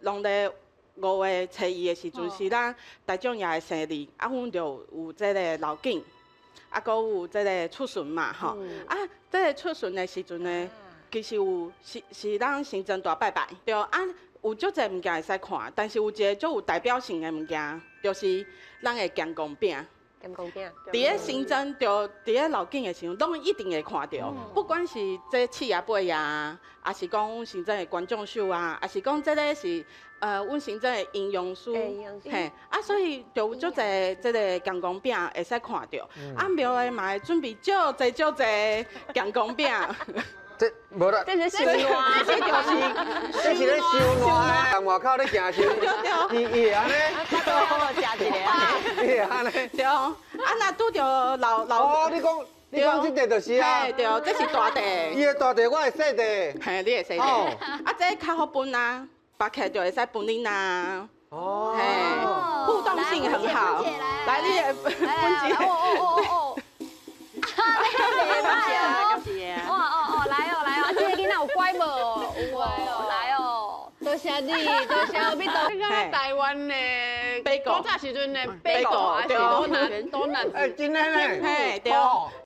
農曆5月初1的時陣是咱大眾爺的生日，啊，阮就有這个老景，啊，閣有這个出巡嘛，吼。啊，這个出巡的時陣呢，其實有是是咱新莊大拜拜，對啊，有足濟物件會使看，但是有一个足有代表性的物件，就是咱的鹹公餅。鹹公餅。佇咧新莊，就佇咧老景的時陣，攏一定會看著。不管是這刺仔尾啊，抑是講阮新莊的觀眾秀啊，抑是講這个是阮新莊的營養師，嘿，啊，所以就有足濟這个鹹公餅會使看著。啊，廟的嘛會準備足濟足濟鹹公餅。這無啦，這是收爛，這就是這是咧收爛，人外口咧行時，伊伊會按呢，食一个，伊會按呢。對，啊，若拄著老老。哦，你講你講這塊就是啊。對，這是大塊。伊的大塊，我會細塊。嘿，你會細塊。啊，這較好分啊，別客就會使分恁啊。哦。嘿，互動性很好。來，你也分一下。哦哦哦哦。哇哦哦，來哦來哦，這个囡仔有乖無？有哦，來哦，多謝你，多謝你。這個台灣的古早時陣的貝果，還是多難多難。哎，真的呢。嘿，對。